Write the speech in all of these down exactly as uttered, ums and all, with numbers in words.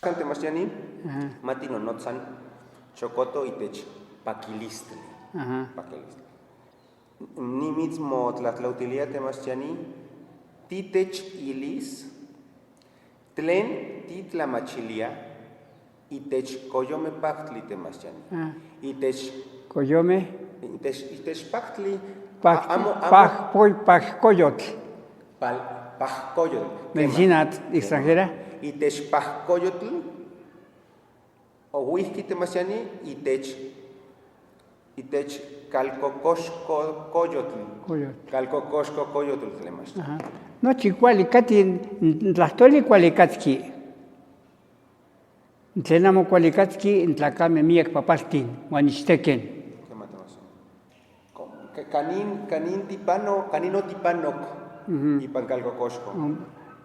Kan te mashani, Aha. mati no notsan, chokoto itech pakilistli. Aha. Pakilistli. Nimitz mo tlatlautilia te mashani, titech ilis, tlen titlamachilia, itech koyome paktli te mashani. Ah. Itech Koyome. Itech, itech paktli. Pak-, A-, amo, amo. Pak-, koy-, pak koyotl. Pal-, pak koyotl. Medicina extranjera. Itech pak koyotl. O wihki te mashani, itech, itech kalkokoshko koyotl. Koyotl. Kalkokoshko koyotl te mashani. Aha. No, chi kwali kati, n-, n-, ntlahtoli kwali katiki. Ntlen amo kwali katiki, ntlaka-me, miyak, papaltin, wan ichiteken. Ka-, kanin, kanin tipano, kanin o tipanok, Mhm. ipan kalkokoshko. Um,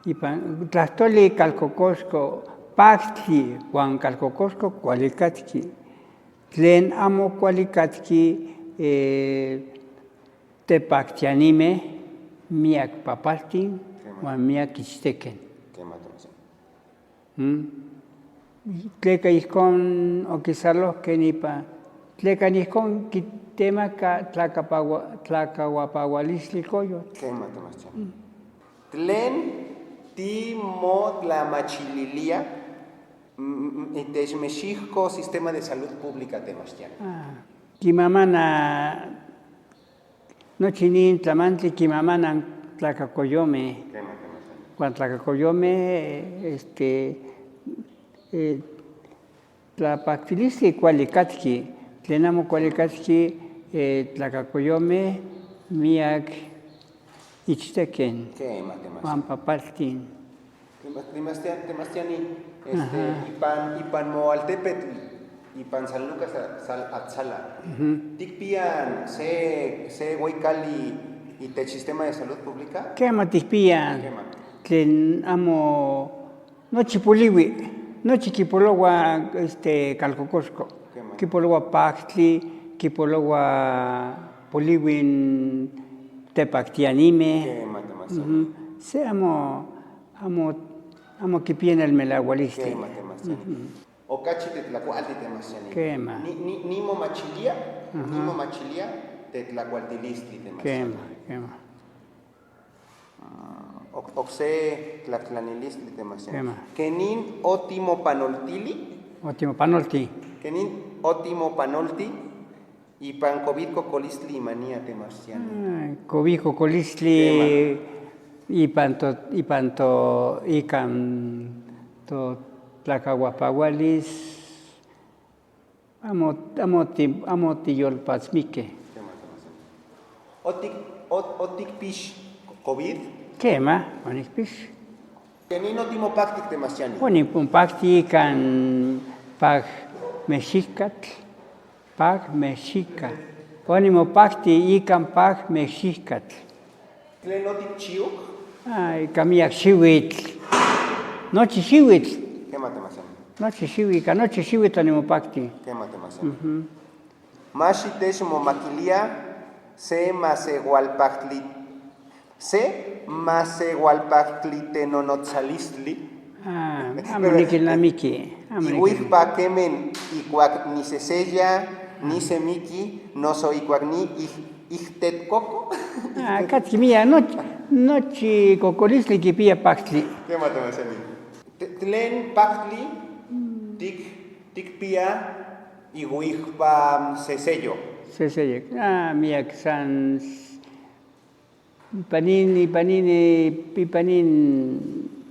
ipan, ntlahtoli kalkokoshko, paktli, wan kalkokoshko kwali katiki. Ntlen amo kwali katiki, eh, te paktiani-me, miyak, papaltin, Kema. wan miyak ichiteken. Kema, Tomás. Hmm? Tleka ihkon okisaloh kenipa, tleka ihkon kitema ka tlakapawa-, tlakawapawalistli koyotl. Kema, Tomás. Hmm. Tlen ti mo tlamachililia, m-, m-, itech mexijko sistema de salud pública, Tomás. Ah, kimamana. Nochi niyin tlamantli kimamana tlakakoyome. Kema, kema, kema. Wan tlakakoyome, este, eh, tlapaktilistli kwali katiki, tlena mo kwali katiki, eh, tlakakoyome, miyak, ichiteken. Kema, kema, kema. Wan papaltin. Te Mas-, te Mastian-, te Mastiani, este, Aha. ipan, ipan Moaltepetl, ipan San Lucas, a-, Sal-, Atzala. Mhm. Tikpian se, se waykali itech sistema de salud pública? Kema tikpian. Kema. Tlen amo, nochi Poliwi, nochi kipolowa, este, Calcocosco. Kema. Kipolowa paktli, kipolowa Poliwin te paktianime. Kema, te Mastiani. Mhm. Se amo, Amo, amo kipiya en el melagwalistli. Kema, te Mastiani. Mhm. O kachi te tlakualti, te Mastiani. Kema. Ni, ni, ni mo machilia, Aha. ni mo machilia te tlakualtilistli, te Mastiani. Kema, kema. Ah, ok-, okse tlaklanilistli, te Mastiani. Kema. Kenin ótimo panoltili? Ótimo panolti. Kenin ótimo panolti? Ipan covid kokolistli imaniya, te Mastiani. Ah, covid kokolistli Kema. ipan to, ipan to ikan to tlakawapawalis. Amo, amo ti, amo ti yolpatsmike. Kema, te Mastiani. Otik, ot-, otikpish covid? Kema, onikpish. Kenin ótimo pakti, te Mastiani? Ótimo pakti ikan pak mexikatl, pak mexika. Ótimo pakti ikan pak mexikatl. Tlen ótimo chiuk? Ay, ka miyak xiwitl. Nochi xiwitl. Kema, te Mastiani. Nochi xiwitl, ka nochi xiwitl ótimo pakti. Kema, te Mastiani. Mhm. Mashi tesh mo makilia, se masewalpaktli, se masewalpaktlitenonotsalistli. Ah, amo nikilnamiki, amo nikilnamiki. Iwihpa kemen ikwak ni seseya, ni semiki, noso ikwak ni ih-, ihtetkoko. Ah, katiki miya, no, nochi kokolistli kipiya paktli. Kema, te Mastiani. Te-, tlen paktli, tik, tikpiya iwihpa seseyo. Seseyo. Ah, miyak san, panin, panin, panin,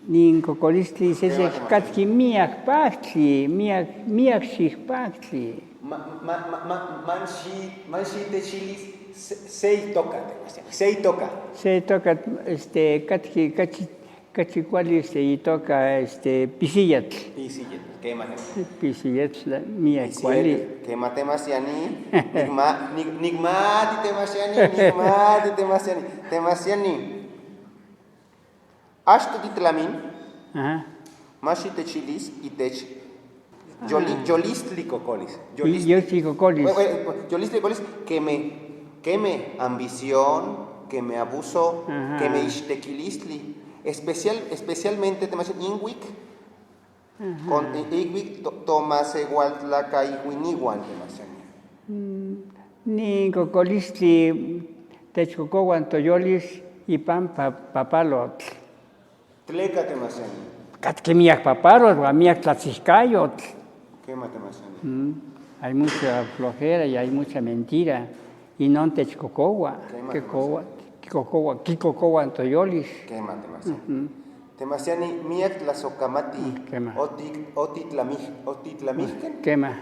nin kokolistli, sese Kema, kema. katiki miyak paktli, miyak, miyak shih paktli. Ma, ma, ma, ma, manshi, manshi te shili se, se itoka, te Mastiani. Se itoka. Se itoka, este, katiki, kachi, Kachi kwali, este, itoka, este, pisiyetl. Pisiyetl, kema, kema. Pisiyetl, miya kwali. Pisiyetl, kema, te Mastiani. Nigma, nig-, nigmati, te Mastiani, nigmati, te Mastiani. Te Mastiani. Ashtu titlamin. Aha. Mashi tech ilis y tech yoli- yolistli kokolis. Yolistli kokolis. Yolistli kokolis, keme, keme ambición, keme abuso, keme ishtekilistli. Especial, especialmente te mashani inwik, kon inwik to- tomasewaltlakaiwiniwan te mashani. Ni kokolistli tech kokowan to yolis ipan pa- papalotl. Tleka te mashani. Kat ke miyak papalotl wa miyak tlatsihkayotl. Kema te mashani. Hay mucha flojera y hay mucha mentira. Y no tech kokowa. Kema te mashani. Ki kokowa, ki kokowan to yolis. Kema te mashani. Te mashani miyak tlasokamati. Kema. Otit- otitlamij- otitlamijken. Kema.